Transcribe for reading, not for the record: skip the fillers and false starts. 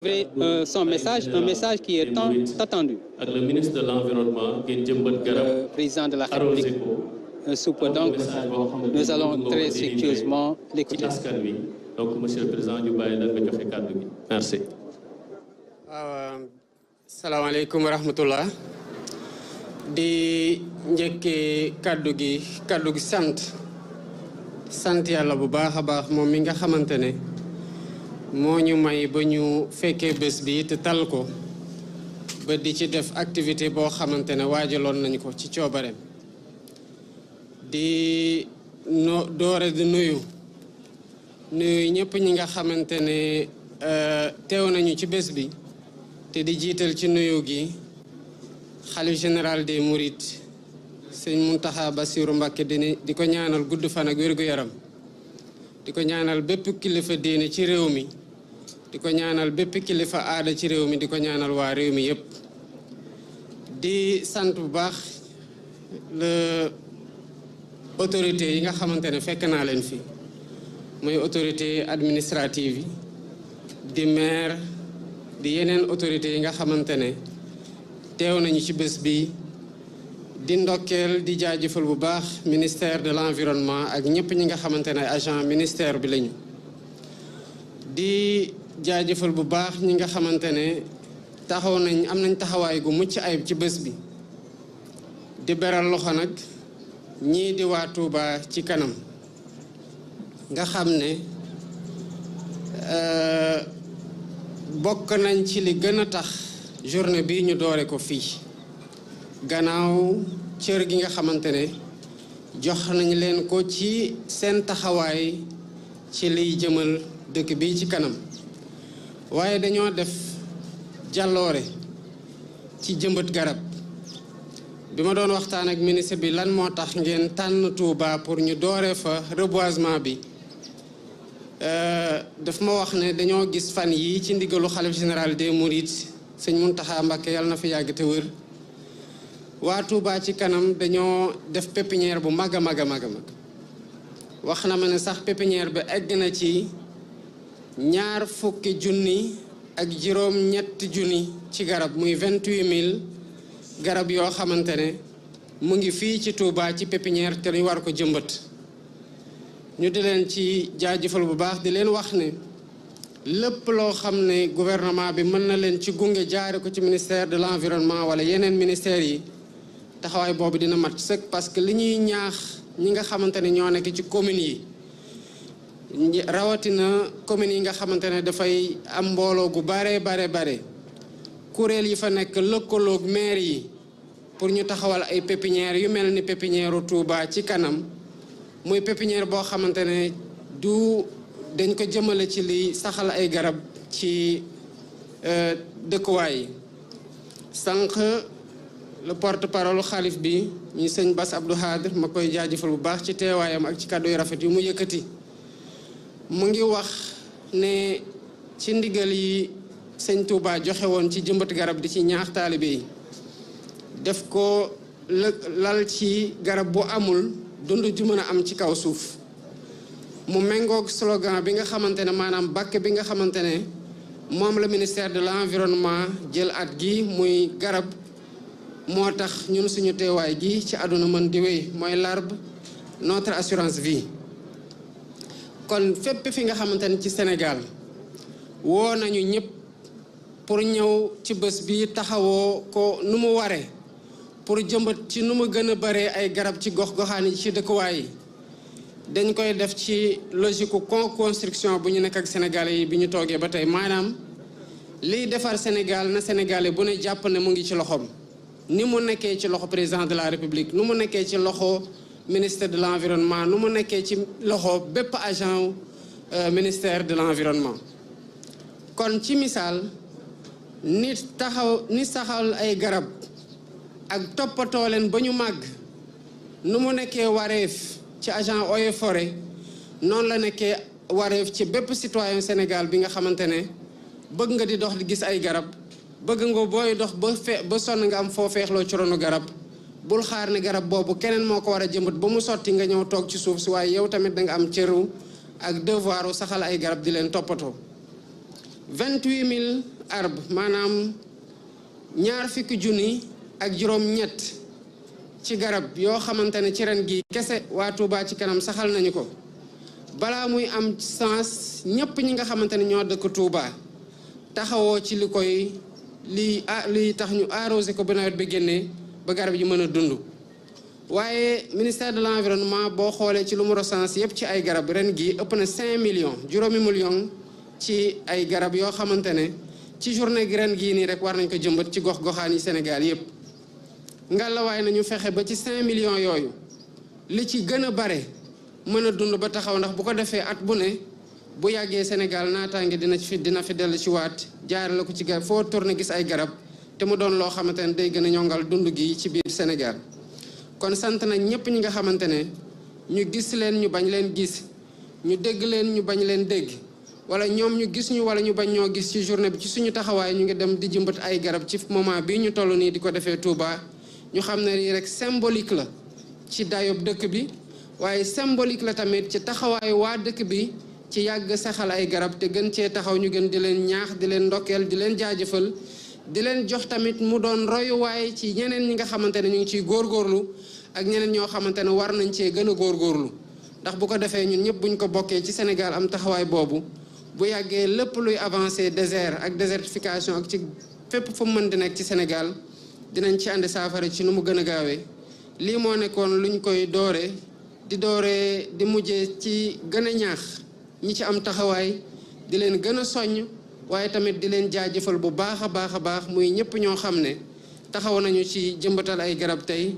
Son message, un message qui est tant attendu. Le ministre de l'Environnement, le président de la République sous peu, donc nous allons très respectueusement l'écouter. Donc, monsieur le président, merci. Salam alaikum wa rahmatullah. Di njëkkee kaddu gi sant yàlla bu baax a baax moom mi nga xamante ne moo ñu may ba ñu fekkee bés bi te tal ko ba di ci def activité boo xamante ne waajaloon nañ ko ci coobareem di doore di nuyu ñëpp ñi nga xamante ne teew nañu ci bés bi te di jiital ci nuyu gi xalif général des Mourides sëñ Muntaxa Basiru Mbàkke di ko ñaanal gudd fan ak wér-gu-yaram di ko ñaanal bépp kilifa diine ci réew mi di ko ñaanal bépp kilifa aada ci réew mi di ko ñaanal waa réew mi yépp di sant bu baax le autorité yi nga xamante ne fekk naa leen fi mooy autorité administrative yi di maire di yeneen autorité yi nga xamante ne teew nañu ci bés bi di ndokkeel di jaajëfal bu baax ministère de l'environnement ak ñëpp ñi nga xamante ne agent ministère bi lañu di jaajëfal bu baax ñi nga xamante ne am nañ taxawaay gu mucc ayib ci bés bi di beral loxo nag ñii di waa Touba ci kanam nga xam ne bokk nañ ci li gën a tax journée bi ñu doore ko fii gannaaw cër gi nga xamante ne jox nañ leen ko ci seen taxawaay ci liy jëmal dëkk bi ci kanam waaye dañoo def jàlloore ci jëmbat garab bi ma doon waxtaan ak ministre bi lan moo tax ngeen tànn Touba pour ñu doore fa reboisement bi daf ma wax ne dañoo gis fan yi ci ndigalu xalif général des Mourides sëñ Muntaxa Mbàkke yàlla na fi yàgg te wër waa Touba ci kanam dañoo def pépinière bu mag a mag wax na ma ne sax pépinière bi egg na ci 20 ak juróom-ñetti junni ci garab muy 28000 garab yoo xamante ne mu ngi fii ci Touba ci pépinière te ñu war ko jëmbat ñu di leen ci jaajëfal bu baax di leen wax ne lépp loo xam ne gouvernement bi mën na leen ci gunge jaare ko ci ministère de l'environnement wala yeneen ministères yi taxawaay boobu dina mat sëkk parce que li ñuy ñaax ñi nga xamante ne ñoo nekk ci communes yi rawatina communes yi nga xamante ne dafay am mbooloo gu bare kuréel yi fa nekk lëkkaloog maire yi pour ñu taxawal ay pépinières yu mel ni pépinière Touba ci kanam muy pépinière boo xamante ne dañ ko jëmale ci li saxal ay garab ci dëkkuwaay yi sànq le porte-parole xalif bi ñu sëñ Bass Abdou Khadre ma koy jaajëfal bu baax ci teewaayam ak ci kàddu yu rafet yu mu yëkkati mu ngi wax ne ci ndigal yi sëñ Touba joxe woon ci jëmbat garab di ci ñaax taalibe yi def ko lal ci garab bu amul dund ju mën a am ci kaw suuf mu méngoog slogan bi nga xamante ne maanaam bàkk bi nga xamante ne moom la ministère de l'environnement jël at gi muy garab moo tax ñun suñu teewaay gi ci àdduna mën di wéy mooy l'arbre notre assurance vie kon fépp fi nga xamante ne ci Sénégal woo nañu ñëpp pour ñëw ci bés bi taxawoo ko nu mu waree pour jëmbat ci nu mu gën a baree ay garab ci gox-goxaan yi ci dëkkuwaay yi dañ koy def ci logique co-construction bu ñu nekk ak Sénégalais yi bi ñu toogee ba tey maanaam liy defar Sénégal na Sénégalais bu ne jàpp ne mu ngi ci loxoom ni mu nekkee ci loxo président de la République nu mu nekkee ci loxo ministère de l'environnement nu mu nekkee ci loxo bépp agent ministère de l'environnement kon ci misaal ni saxal ay garab ak toppatoo leen ba ñu màgg nu mu nekkee wareef ci agent eaux et forêt noonu la nekkee wareef ci bépp citoyen Sénégal bi nga xamante ne bëgg nga di dox di gis ay garab bëgg nga booy dox ba sonn nga am foo feexloo ci ronu garab bul xaar ne garab boobu keneen moo ko war a jëmbat ba mu sotti nga ñëw toog ci suuf si waaye yow tamit da nga am cëru ak devoiru saxal ay garab di leen toppatoo 28000 arbres maanaam ñaar fukki junni ak juróom-ñett ci garab yoo xamante ne ci ren gi kese waa Touba ci kanam saxal nañu ko balaa muy am sens ñëpp ñi nga xamante ne ñoo dëkk Touba taxawoo ci li tax ñu arrosé ko ba nawet bi génnee ba garab yi mën a dund. waaye ministère de l'environnement boo xoolee ci lu mu recensé yëpp ci ay garab ren gi ëpp na 5 millions juróomi millions ci ay garab yoo xamante ne ci journée gi ren gii nii rek war nañ ko jëmbat ci gox-goxaan yi Sénégal yëpp. ngallaawaay nañu fexe ba ci 5 millions yooyu li ci gën a bare mën a dund ba taxaw ndax bu ko defee at bu ne bu yàggee Sénégal naataange dina fi dellu ci waat jaarale ko ci garab foo tourné gis ay garab te mu doon loo xamante ne day gën a ñongal dund gi ci biir Sénégal. kon sant nañ ñëpp ñi nga xamante ne ñu gis leen ñu bañ leen gis ñu dégg leen ñu bañ leen dégg wala ñoom ñu gis ñu wala ñu bañ ñoo gis ci journée bi ci suñu taxawaay ñu ngi dem di jëmbat ay garab ci moment bii ñu toll nii di ko defee Touba ñu xam ne lii rek symbolique la ci dayob dëkk bi waaye symbolique la tamit ci taxawaay waa dëkk bi ci yàgg saxal ay garab te gën cee taxaw ñu gën di leen ñaax di leen ndokkeel di leen jaajëfal di leen jox tamit mu doon royuwaay ci ñeneen ñi nga xamante ne ñu ngi ciy góorgóorlu ak ñeneen ñoo xamante ne war nañ cee gën a góorgóorlu ndax bu ko defee ñun ñëpp buñ ko bokkee ci Sénégal am taxawaay boobu bu yàggee lépp luy avancé désert ak désertification ak ci fépp fu mu mën di nekk ci Sénégal dinañ ci àndi saafara ci nu mu gën a gaawee lii moo nekkoon luñ koy dooree di mujjee ci gën a ñaax ñi ci am taxawaay di leen gën a soññ waaye tamit di leen jaajëfal bu baax a baax muy ñëpp ñoo xam ne taxaw nañu ci jëmbatal ay garab tey